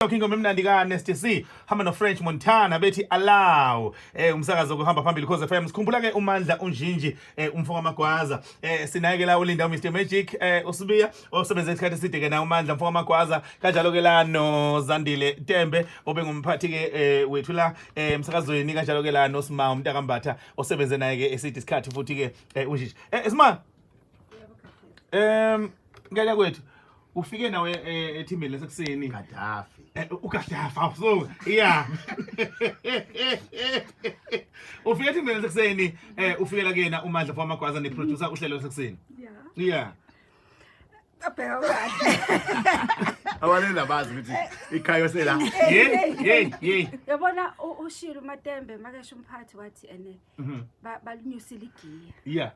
Ingoma emnandi ka Nasty C hamba no French Montana bethi allow umsakazo kuhamba phambili Khoze FM. Sikhumbula ke uMandla uNjinji, umfo kaMagwaza, sinaye ke la uLinda Mr Magic, uSibiya osebenze isikhathi eside ke na uMandla mfo kaMagwaza, kanjalo ke la no Zandile Tembe obengumphathi ke wethu la emsakazweni, kanjalo ke la noSima umntakambatha osebenze naye ke eside isikhathi futhi ke uNjinji. Sima, ngeke kwethu ufike nawe ethimbeni lesekuseni. Gaddafi. uGaddafi, so yeah, ufike ethimbeni lesekuseni, ufikela kuyena uMandla Famagwaza ne-producer uhlelo lesekuseni. Yeah. Yeah. Abheka kahle. Abaleli abazi ukuthi ikhaya sela. Yeah yeah yeah. Yabona ushilo uMatembe makesho umphathi wathi ene balinyusile igiya.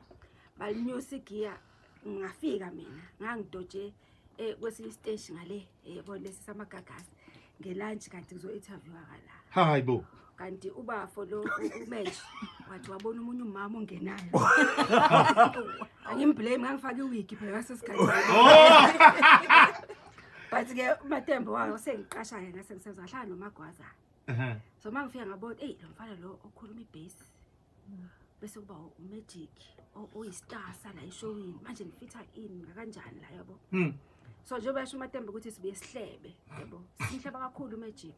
Balinyusa igiya, ngafika mina ngangidoje kwesinye isiteshi ngale, yebo, lesi samagagasi ngelunch, kanti ngizo-interviewa kala. Hayi bo. Kanti ubafo lo umenje wathi wabona omunye umama ongenayo, angimblame, ngangifaka iwigi phela ngaso sikhathi. But ke uMatembe wayo sengiqasha-ke, ngase ngisenza ngahlala noMagwaza. So uma ngifika ngabona, eyi, lo mfana lo okhuluma ibhesi, bese kuba uMagic oyistar sala eshowini, manje ngifitha in nakanjani la, yabo? So njengoba yasho uMatembe ukuthi sibuye sihlebe, yabo, simhleba kakhulu uMagic,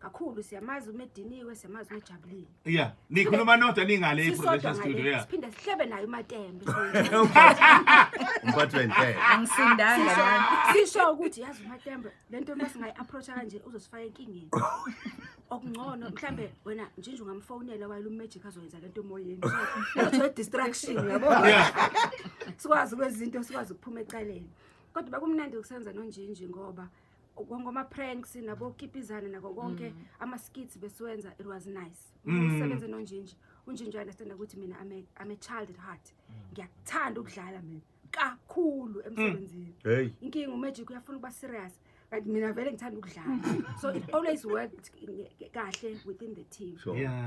kakhulu. Siyamazi uma ediniwe, siyamazi uma ejabulile. Yeah, nikhuluma nodwa ningale Sisodwa e-production ngale, studio, yeah. Siphinde sihlebe naye uMatembe. Umphathi wentela. Angisindanga nami. Sisho ukuthi yazi uMatembe lento uma singayi-approacha kanje uzosifaka enkingeni, okungcono mhlambe wena nje ungamfonela while uMagic azoyenza lento emoyeni, so distraction, yabo, sikwazi ukwenza into, sikwazi ukuphuma ecaleni. Kodwa bekumnandi ukusebenza noNjinji ngoba ngoma-pranks nabokipizana nako konke, ama-skits besiwenza, it was nice ukusebenza noNjinji. UNjinji understand ukuthi mina I'm a child at heart, ngiyakuthanda ukudlala mina kakhulu emsebenzini. Hey. Inkinga uMagic uyafuna ukuba serious, kanti mina vele ngithanda ukudlala, so it always worked kahle within the team.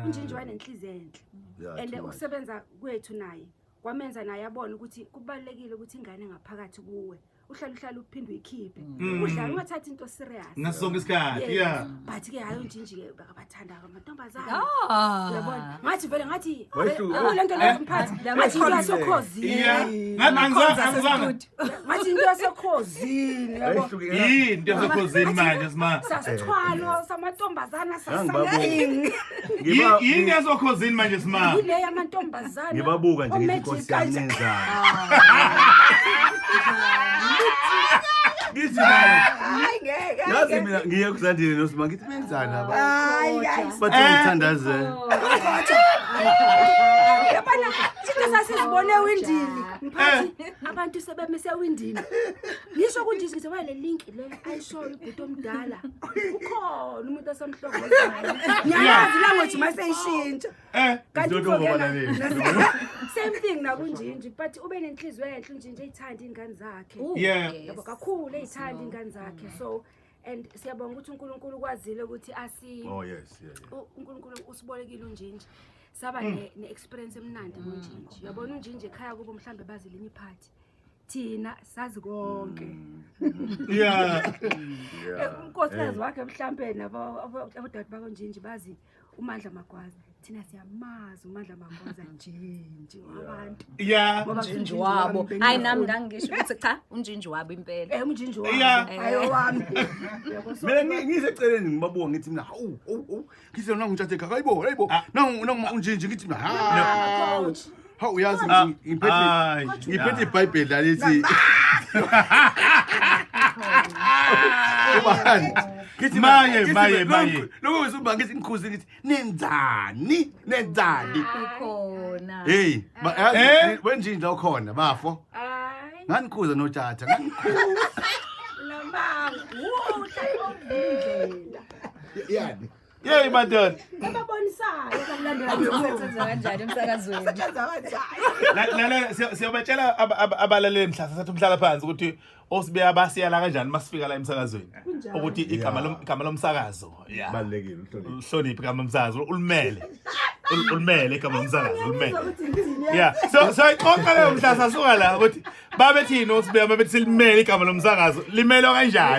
UNjinji wayenenhliziyo enhle and Too much. ukusebenza kwethu naye kwamenza naye abone ukuthi kubalulekile ukuthi ingane ngaphakathi kuwe uhlale uhlale uphinde uyikhiphe, udlala, ungathathi into serious Ngaso sonke isikhathi. Yes. But ke hayi, uNjinji ke bakabathanda amantombazane. Uyabona, ngathi vele ngathi Wayehluka. le nto leyo mphathi, ngathi into yasokhozini. Ngathi angizange. Ngathi into yasokhozini, yabo. Wayehluke. Yini into yasokhozini manje, Sima? Sasithwalo samantombazana. Ngangibabuka. Sasaking. Yini yasokhozini manje, Sima? Yile yamantombazana. Ngibabuka nje ngithi oMagic Nkosi yami kanje. nenzani. Ngithi mina Hayi ngeke. yazi mina ngiye kuZandile noSima ngithi benzani aba. Hayi hayi. Bathi ngithandaze. Yabona into sasizibone ewindini mphathi, abantu sebemise ewindini, ngisho kunje ngithi wale link le ayishoyo ubhuti omdala, ukhona umuntu osamhlokozayo, ngiyazi language maseyishintsha. Kanti Izinto ngoba uzongena laleli. Same thing nakuNjinji, but ube nenhliziyo enhle uNjinji, eyithanda iy'ngane zakhe. Yabo, kakhulu eyithanda iy'ngane zakhe. So and siyabonga ukuthi uNkulunkulu ukwazile ukuthi asi Oh yes, yeah. uNkulunkulu usibolekile uNjinji, saba ne-experience emnandi ngoNjinji. Uyabona uNjinji ekhaya kubo mhlambe bazi linye iphathi, thina sazi konke. Unkosikazi wakhe mhlambe nabo abodade bakoNjinji bazi uMandla Magwaza, thina siyamazi uMandla Magwaza Njinji wabantu. Ngoba Unjinji uNjinji wabo. wami Hayi nami bengingafuni. ngangisho ukuthi cha, unjinji wabo impela. Unjinji wami, hayi owami. Yabo, so Mina ngiseceleni ngibabuka ngithi mina hawu hawu hawu, ngithi nangu ngithathe ekhaya, hayibo hayibo, nangu nangu unjinji, ngithi mina hawu Coach. hawu, yazi ngiphethe Hayi. ngiphethe iBhayibheli lalithi ubani, ngithi Maye, ngithi maye, maye. Lokho ngisumba ngithi ngikhuze ngithi nenzani nenzani. Ukhona. Hey, Eh? wenjinji ukhona bafo. Hayi. Nganikhuza nothatha, nganikhuza. Lamanga uhlala indlela. Yani. Yeyi madoda. Ababonisayo abakulandela. Usetshenzwa kanjani emsakazweni? Kusetshenzwa kanjani? Lalela, siyobatshela abalaleli mhla sithatha umhlala phansi ukuthi osibeya basiyala kanjani masifika la emsakazweni. Kunjalo. Ukuthi igama igama lomsakazo. Yeah. Balekile uhloniphe. Uhloniphe igama lomsakazo, ulimele. Ulimele igama lomsakazo, ulimele. Ngiyakuzwa ukuthi ngithini. Yeah. So ixoxa leyo mhla sasuka la ukuthi babethini osibeya babethi silimele igama lomsakazo. Limelwa kanjani?